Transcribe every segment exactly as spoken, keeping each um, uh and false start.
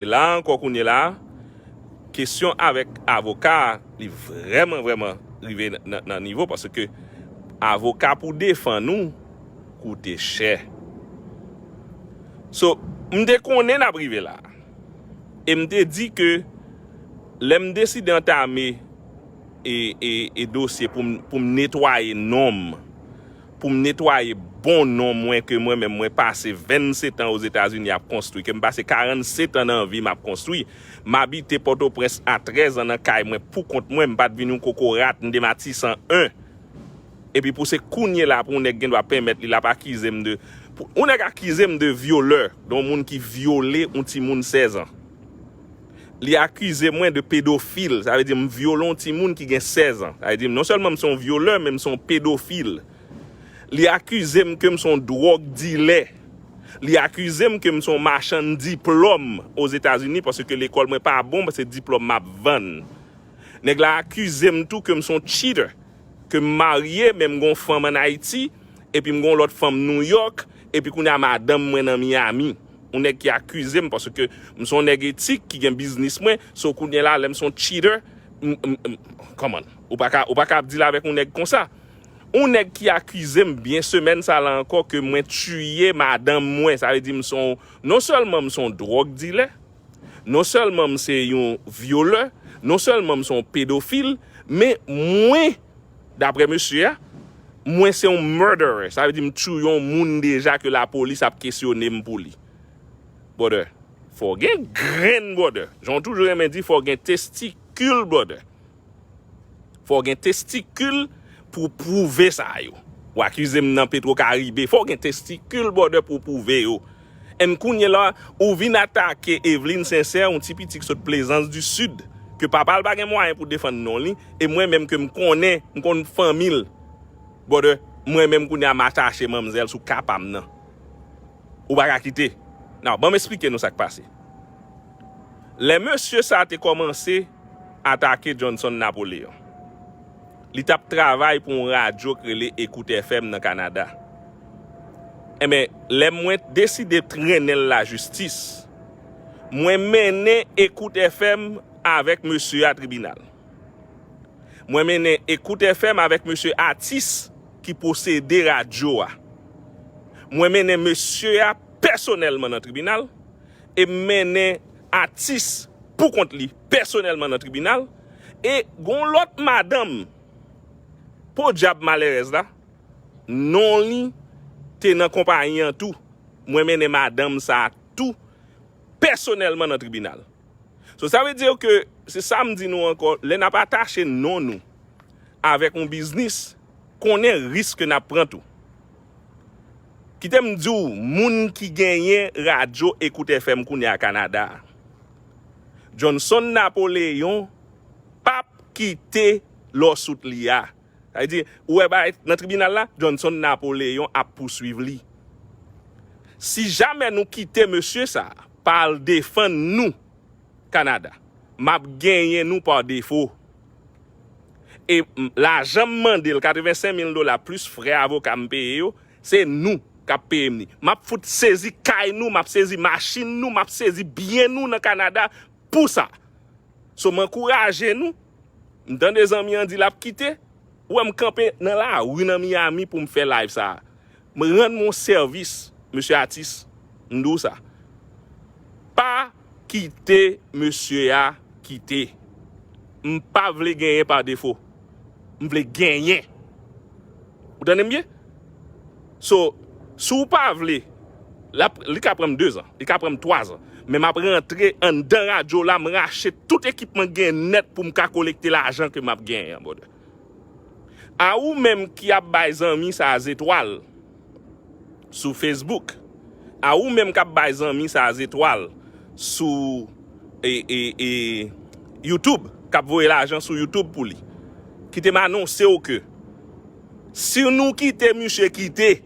la ankò kounye la, kesyon avèk avoka, li vrèman, vrèman rive nan, nan nivo, paske avoka pou defann ou koute chè. So, m te konnen n ap rive la. E m te di ke lè m deside antame e, e, e dosye pou m, pou m netwaye non m, pou m netwaye bon non mwen ke mwen menm mwen pase vennsetan Ozetazini ap konstwi, ke m pase karannsetan nan vi m ap konstwi. M abite Pòtoprens a trèz an nan kay mwen pou kont mwen, m pa t vin yon kokorat, m te Matisan en. Epi pou se kounye la pou yon nèg gen dwa pèmèt li, l ap akize m de, pou, yon nèg akize m de vyolè, de yon moun ki vyole yon timoun sèz an. Li akize mwen de pedofil, sa vle di m vyole yon timoun ki gen sèz an. Sa vle di m non sèlman m se yon vyolè, men m se yon pedofil. Li akize m ke m se yon dwòg dilè. Li akize m ke m se yon machann diplòm Ozetazini, paske lekòl mwen pa bon, se diplòm m ap vann. Nèg la akize m tou ke m se yon cheater, ke m marye, men m gon fanm ann Ayiti, epi m gon lòt fanm Nouyòk, epi kounye a madanm mwen nan Miami. Yon nèg ki akize m, paske m se yon nèg etik ki gen biznis mwen, so kounye la, lè m se yon cheater, m, m, m, come on. Ou pa ka, ou pa ka ap deal avèk yon nèg konsa. Yon nèg ki akize m byen semèn sa la ankò ke mwen tiye madanm mwen, sa vle di m se yon, non sèlman m se yon dwòg dilè, non sèlman m se yon vyolè, non sèlman m se yon pedofil, men mwen, daprè mesye a, mwen se yon murderer. Sa vle di m tiye yon moun deja ke lapolis ap kesyone m pou li. Brother, fò w gen grenn, brother. Jan w toujou renmen di, fò w gen testikil, brother. Fò w gen testikil pou w pwouve sa yo. W akize m nan Petro Caribe. Fò w gen testikil, brother, pou w pwouve yo. And kounye la, ou vin atake Eveline Sincère, yon ti pitit ki sot Plaisance du Sud, ke papa l pa gen mwayen pou defann non li, e mwen menm ke m konnen, m konn fanmi l. Brother, mwen menm kounye a m atache manmzèl sou ka pa m nan. Ou pa ka kite. Now, ban m esplike nou sa k pase. Lè mesye sa te kòmanse atake Johnson Napoléon, li t ap travay pou yon radyo k rele Écoute F M nan Kanada. Enben, lè mwen deside trennen l lajistis, mwen mennen Écoute F M avèk mesye a tribinal. Mwen mennen Écoute F M avèk mesye Atis ki posede radyo a. Mwen mennen mesye a pèsonèlman nan tribinal, e m mennen Atis pou kont li pèsonèlman nan tribinal, e gon lòt madanm, podyab malerèz la, non li te nan konpayi an tou. Mwen mennen madanm sa a tou pèsonèlman nan tribinal. So, sa vle di ke, se sa m di nou ankò, lè n ap atache non nou avèk yon biznis, konnen risk ke n ap pran tou. Kite m di w, moun ki genyen radyo Écoute F M kounye a Kanada a, Johnson Napoléon p ap kite lawsuit li a. Sa vle di, ou wè bagay nan tribinal la, Johnson Napoléon ap pouswiv li. Si jamè nou kite mesye sa a pa al defann nou Kanada, m ap genyen nou pa defo. E m, lajan m mande l, katrevensenk mil dola plis frè avoka m peye yo, se nou k ap peye m li. M ap fout sezi kay nou, m ap sezi machin nou, m ap sezi byen nou nan Kanada pou sa. So, m ankouraje nou. M tande zanmi an di l ap kite. Ou wè m kanpe nan lari nan Miami pou m fè live sa a. M rann mwen sèvis, mesye Atis. M di w sa. Pa kite mesye a kite. M pa vle genyen pa defo. M vle genyen. Ou tande m byen? So, si w pa vle, l ap, li ka pran m dezan, li ka pran m twazan. Men m ap rantre anndan radyo la, m rache tout ekipman k gen nèt pou m ka kolekte lajan ke m ap genyen an, brother. A ou menm ki ap bay zanmi sa a zetwal sou Facebook, a ou menm k ap bay zanmi sa a zetwal sou, e, e, e, YouTube, k ap voye lajan sou YouTube pou li, kite m anonse w ke si nou kite misye kite,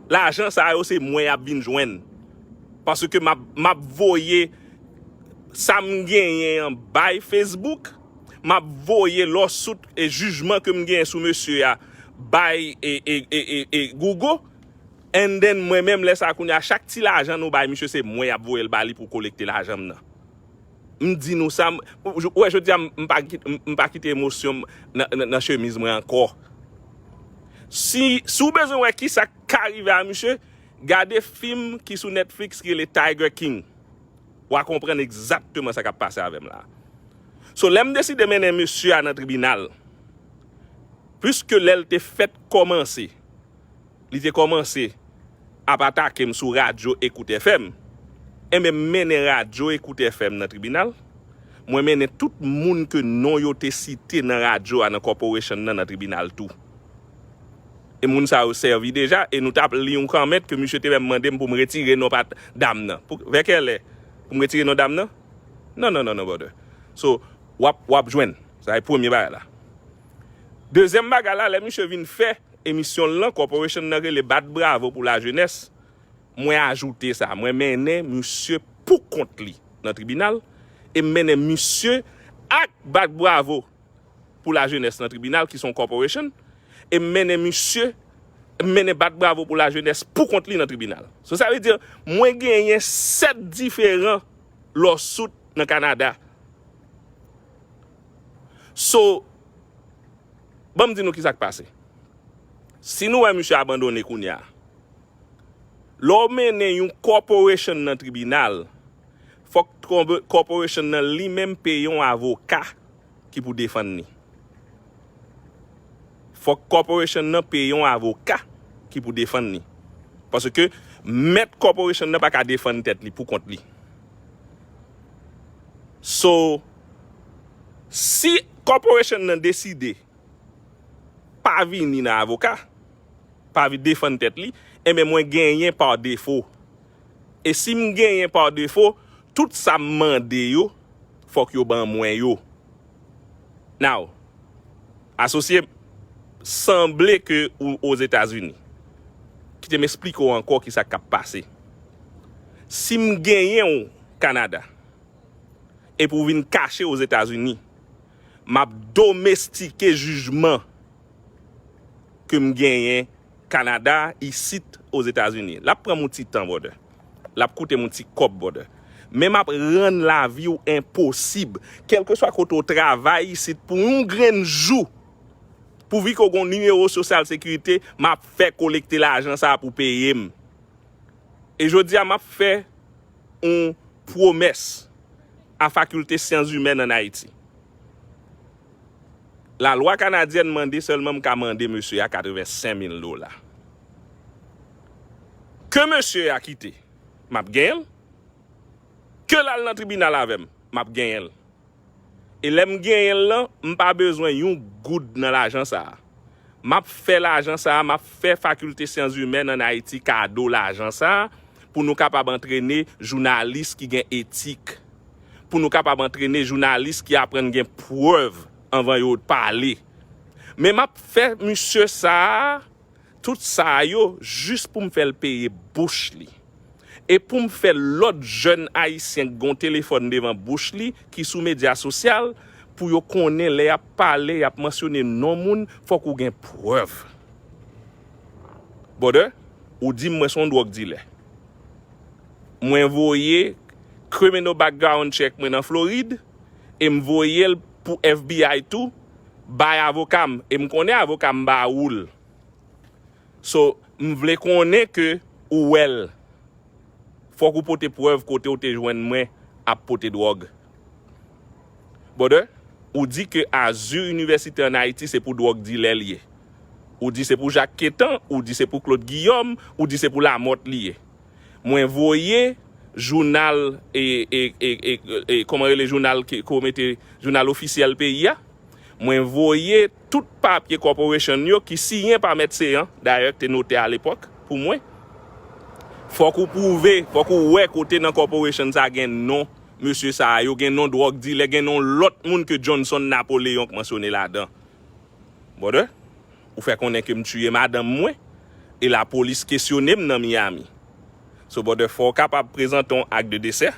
lajan sa yo se mwen y ap vin jwenn. Paske m ap, m ap voye sa m genyen an bay Facebook, m ap voye lawsuit e jijman ke m genyen sou mesye a bay e, e, e, e, e Google. And then, mwen menm, lè sa a, kounye a, chak ti lajan nou bay misye, se mwen y ap voye l ba li pou kolekte lajan m nan. M di nou sa, m, ou wè, jodi a, m, m pa, ki- m, m pa kite emosyon m nan, nan, nan chemiz mwen ankò. Si, si w bezwen wè ki sa k ka rive a misye, gade fim ki sou Netflix ki rele Tiger King. W a konprann egzakteman sa k ap pase avè m la. So, lè m deside mennen mesye a nan tribinal, piske lè l te fèt kòmanse, li te kòmanse ap atake m sou radyo Ecoute F M, enben, m mennen radyo Ecoute F M nan tribinal. Mwen mennen tout moun ke non yo te site nan radyo a, nan corporation nan, nan tribinal tou. E moun sa yo sèvi deja, e nou t ap li yon comment ke misye te menm mande m pou m retire non pa dam nan. Pou, vè kèlè? Pou m retire non dam nan? Non, non, non, non, brother. So, w ap, w ap jwenn. Sa e premye bagay la. Dezyèm bagay la, lè misye vin fè emisyon l lan, corporation nan rele Bat Bravo pou Lajenès, mwen ajoute sa. Mwen mennen misye pou kont li nan tribinal, e m mennen misye ak Bat Bravo pou Lajenès nan tribinal, ki se yon corporation, e m mennen misye, m mennen Bat Bravo pou Lajenès pou kont li nan tribinal. So, sa vle di, mwen genyen sèt diferan lawsuit nan Kanada. So, ban m di nou ki sa k pase. Si nou wè misye abandone kounye a, lè w mennen yon corporation nan tribinal, fòk corporation nan li menm peye yon avoka ki pou defann li. Fòk corporation nan peye yon avoka ki pou defann li. Paske mèt corporation nan pa ka defann tèt li pou kont li. So, si corporation nan deside pa vini nan avoka, pa vin defann tèt li, enben, mwen genyen pa defo. E si m genyen pa defo, tout sa m mande yo, fòk yo ban mwen yo. Now, asosye, sanble ke ou Ozetazini. Kite m esplike w ankò ki sa k ap pase. Si m genyen w Kanada, epi w vin kache Ozetazini, m ap domestike jijman ke m genyen Kanada, isit Ozetazini. L ap pran m yon ti tan, brother. L ap koute m yon ti kòb, brother. Men m ap rann lavi w enposib. Kèlkeswa kote w travay isit, pou yon grenn jou, pouvi ke w gen yon nimewo sosyal sekirite, m ap fè kolekte lajan sa a pou peye m. E jodi a, m ap fè yon pwomès a Fakilte Syans Imèn ann Ayiti. Lalwa kanadyèn mande sèlman m ka mande mesye a katrevensenk mil dola. Ke mesye a kite, m ap genyen l. Ke l al nan tribinal avè m, m ap genyen l. E lè m genyen l lan, m pa bezwen yon goud nan lajan sa a. M ap fè lajan sa a, m ap fè Fakilte Syans Imèn ann Ayiti kado lajan sa a, pou nou kapab antrene jounalis ki gen etik, pou nou kapab antrene jounalis ki aprann gen prèv anvan yo pale. Men m ap fè misye sa a, tout sa a yo, jis pou m fè l peye bouch li. E pou m fè lòt jèn ayisyen k gen yon telefòn devan bouch li, ki sou medya sosyal, pou yo konnen lè y ap pale, y ap mansyone non moun, fòk ou gen prèv. Brother, ou di m mwen se yon dwòg dilè. Mwen voye criminal background check mwen nan Florid, e m voye l pou F B I tou, bay avoka m, e m konnen avoka m ba ou l. So, m vle konnen ke ou wè l. Fòk ou pote prèv kote ou te jwenn mwen ap pote dwòg. Brother, ou di ke Azur University ann Ayiti se pou dwòg dilè l ye. Ou di se pou Jacques Quétan, ou di se pou Claude Guillaume, ou di se pou Lamothe li ye. Mwen voye jounal, e, e, e, e, e, kòman rele jounal ke, ke w mete, jounal ofisyèl peyi a. Mwen voye tout papye corporation yo ki siyen pa Mèt Seyan, dayè, ki te notè alepòk pou mwen. Fòk ou pwouve, fòk ou wè kote nan corporation sa gen non mesye sa yo, gen non dwòg dilè, gen non lòt moun ke Johnson Napoléon k mansyone ladan. Brother, ou fè konnen ke m tiye madanm mwen, e lapolis kesyone m nan Miami. So, brother, fò w kapab prezante yon ak de desè,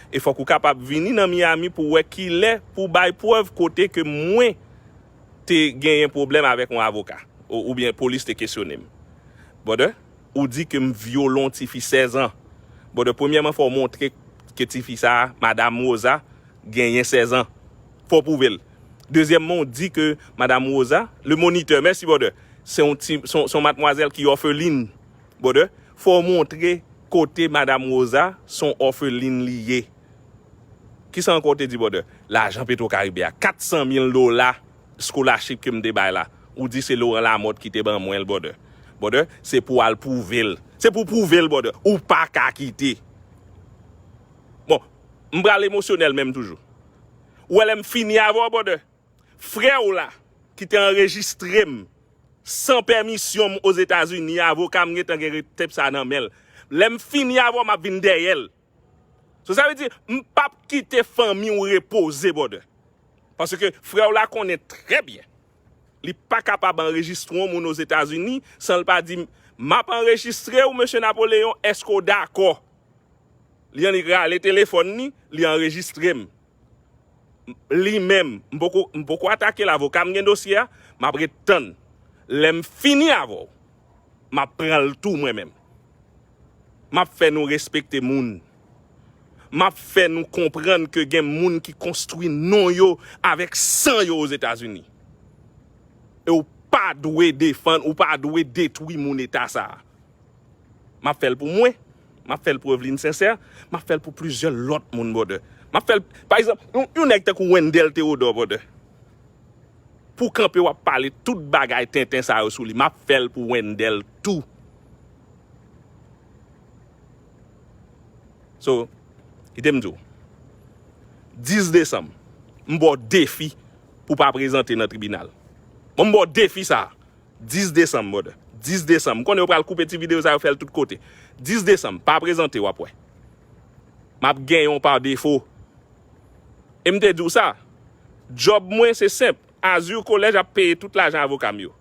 e fòk ou kapab vini nan Miami pou wè kilè pou bay prèv kote ke mwen te genyen pwoblèm avèk yon avoka, ou, oubyen polis te kesyone m. Brother, ou di ke m vyole yon tifi sèz an. Brother, premyèman, fò w montre ke tifi sa a, Madam Rosa, genyen sèz an. Fò w pwouve l. Dezyèmman, w di ke Madam Rosa, le moniteur, mèsi, brother, se yon ti, se yon, se yon matmwazèl ki òfelin, brother. Fò w montre kote Madam Rosa, se yon òfelin li ye. Kisa ankò w te di, brother? Lajan Petro Caribe a, kat san mil dola scholarship ke m te bay la. Ou di se Laurent Lamothe ki te ban mwen l, brother. Brother, se pou w al pwouve l. Se pou w pwouve l, brother. Ou pa ka kite. Bon, m pral emosyonèl menm toujou. Ou wè lè m fini avè w, brother? Frè w la, ki te anrejistre m san pèmisyon m Ozetazini, avoka m gentan gen tep sa nan men l. Lè m fini avè w, m ap vin dèyè l. So, sa vle di, m p ap kite fanmi w repoze, brother. Paske frè w la konnen trè byen. Li pa kapab anrejistre yon moun Ozetazini san l pa di, "M ap anrejistre w, mesye Napoleyon, èske w dakò?" Li annik rale telefòn li, li anrejistre m. Li menm, m poko, m poko atake l, avoka m gen dosye a, m ap ret tann. Lè m fini avè w, m ap pran l tou mwen menm. M ap fè nou respekte moun. M ap fè nou konprann ke gen moun ki konstwi non yo avèk san yo Ozetazini. E w pa dwe defann, ou pa dwe detwi moun eta sa a. M ap fè l pou mwen. M ap fè l pou Evelyne Sincère. M ap fè l pou plizyè lòt moun, brother. M ap fè l, pa egzanp, yon, yon nèg tankou Wendell Theodore, brother. Pou kanpe w ap pale tout bagay tenten sa yo sou li. M ap fè l pou Wendell tou. So, kite m di w. Dis desanm, m ba w defi pou w pa prezante nan tribinal. Bon, m ba w defi sa a. Dis desanm, brother. Dis desanm. M konnen yo pral koupe ti videyo sa yo, fè l tout kote. Dis desanm, pa prezante, w ap wè. M ap genyen w pa defo. E m te di w sa. Djòb mwen, se senp. Azur College ap peye tout lajan avoka m yo.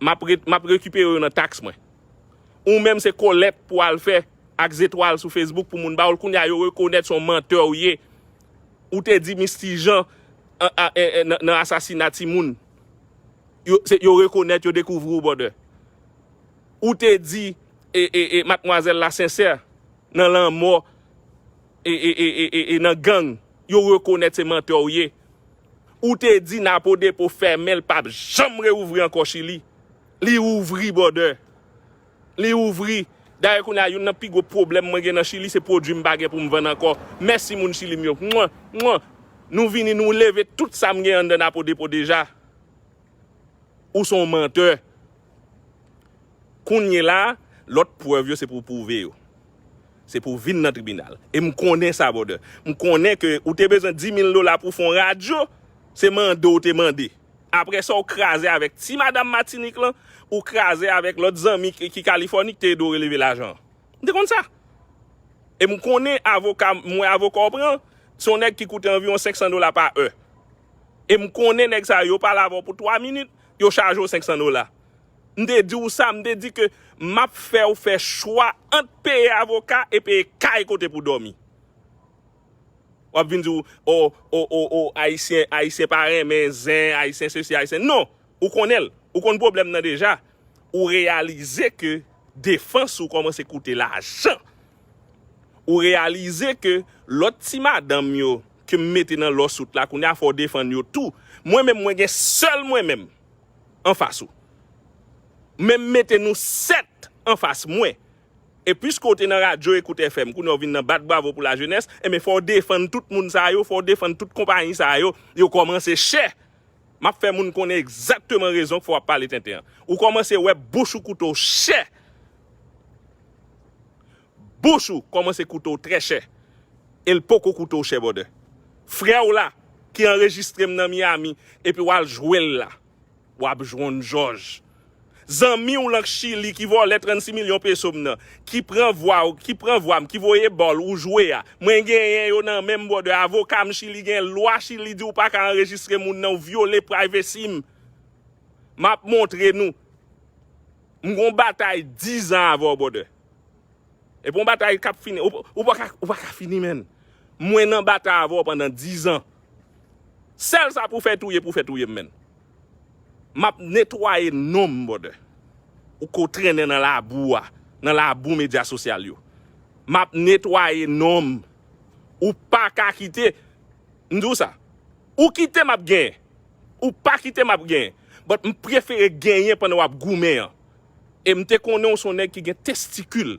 M ap re-, m ap rekipere yo nan taks mwen. Ou menm, se kolèt pou w al fè ak zetwal sou Facebook pou moun ba w l. Kounye a, yo rekonèt se yon mantè w ye. Ou te di Misty Jean an, a, e, e, nan, nan asasina timoun. Yo, se, yo rekonèt, yo dekouvri w, brother. Ou te di, e, e, e, Madmwazèl la Sincère nan lanmò, e, e, e, e, e, e nan gang, yo rekonèt se mantè w ye. Ou te di Napo Depo fèmen, l p ap janm reouvri ankò Chili. Li ouvri, brother. Li ouvri. Dayè, kounye a, youn nan pi gwo pwoblèm mwen gen nan Chili, se pwodui m pa gen pou m vann ankò. Mèsi, moun Chili m yo. Mwen, mwen. Nou vini, nou leve tout sa m gen anndan Napo Depo deja. Ou se yon mantè. Kounye la, lòt prèv yo, se pou w pwouve yo. Se pou w vin nan tribinal. E m konnen sa, brother. M konnen ke ou te bezwen dis mil dola pou w fè yon radyo, se mande w te mande. Apre sa, w kraze avèk ti madanm Matinik lan, ou kraze avèk lòt zanmi ki, ki Kalifòni ki te ede w releve lajan an. M te konn sa. E m konnen avoka, m wè avoka w pran, se yon nèg ki koute anviwon senk san dola pa è. E m konnen nèg sa yo, yo pale avè w pou twa minit, yo chaje w senk san dola. M te di w sa, m te di ke m ap fè w fè chwa ant peye avoka e peye kay kote pou dòmi. W ap vin di w, o, o, o, o, Ayisyen, Ayisyen pa renmen zen, Ayisyen sesi, Ayisyen. Non, ou konnen l. Ou konn pwoblèm nan deja. Ou reyalize ke defans ou kòmanse koute lajan. Ou reyalize ke lòt ti madanm yo ke m mete nan lawsuit la, kounye a fò w defann yo tou. Mwen menm, mwen gen sèl mwen menm anfas ou. Men m mete nou sèt anfas mwen. E piske w te nan radyo Écoute F M, kounye a w vin nan bat bravo pou lajenès, enben fò w defann tout moun sa yo, fò w defann tout konpayi sa yo, yo kòmanse chè. M ap fè moun konnen egzakteman rezon k fè w ap pale tenten an. Ou kòmanse wè bouch ou koute w chè. Bouch ou kòmanse koute w trè chè. E l poko koute w chè, brother. Frè w la, ki anrejistre m nan Miami, epi w al jwe l la. W ap jwenn jòj. Zanmi w lan k Chili ki vòlè trannsis milyon peso m nan, ki pran vwa w, ki pran vwa m, ki voye bòl ou jwe a. Mwen genyen yo nan men m, brother. Avoka m Chili gen lwa Chili di w pa ka anrejistre moun nan, w vyole privacy m. M ap montre nou. M gon batay diz an avè w, brother. Epi yon batay k ap fini. Ou, ou pa ka, ou pa ka fini, menn. Mwen nan batay avè w pandan diz an. Sèl sa pou fè touye, pou fè touye m, menn. M ap netwaye non m, brother. Ou ko trennen nan labou a, nan labou medya sosyal yo. M ap netwaye non m. Ou pa ka kite. M di w sa. Ou kite m ap genyen. Ou pa kite m ap genyen. But m prefere genyen pandan w ap goumen an. E m te konnen w se yon nèg ki gen testikil.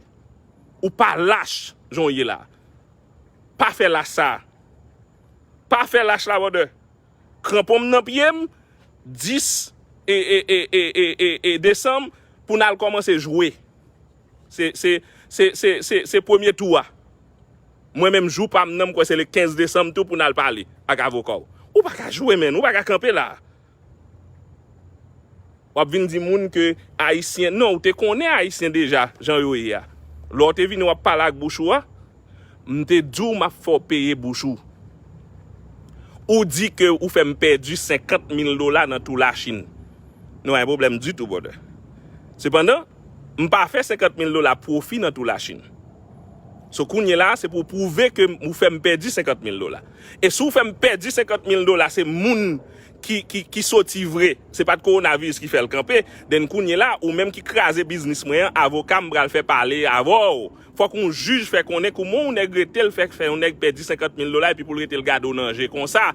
Ou pa lach jan w ye la. Pa fè lach sa. Pa fè lach la, brother. Kranpon m nan pye m, dis e, e, e, e, e, e, e desanm pou n al kòmanse jwe. Se, se, se, se, se, se premye tou a. Mwen menm jou pa m nan, m kwè se le kenz desanm tou pou n al pale ak avoka w. Ou pa ka jwe, menn, ou pa ka kanpe la. W ap vin di moun ke Ayisyen, non, ou te konnen Ayisyen deja, jan yo ye a. Lè w te vini w ap pale ak bouch ou a, m te di w m ap fè w peye bouch ou. Ou di ke ou fè m pèdi senkant mil dola nan tou Lachin. Nou pa gen pwoblèm ditou, brother. Sepandan, m pa fè senkant mil dola pwofi nan tou Lachin. So kounye la, se pou w pwouve ke ou fè m pèdi senkant mil dola. E si w fè m pèdi senkant mil dola, se moun ki, ki, ki soti vre. Se pa t kowonaviris ki fè l kanpe. Then kounye la, ou menm ki kraze biznis mwen an, avoka m pral fè pale avè w. Fòk yon jij fè konnen kouman yon nèg rete l fè, fè yon nèg pèdi senkant mil dola epi pou l rete l gade w nan je konsa.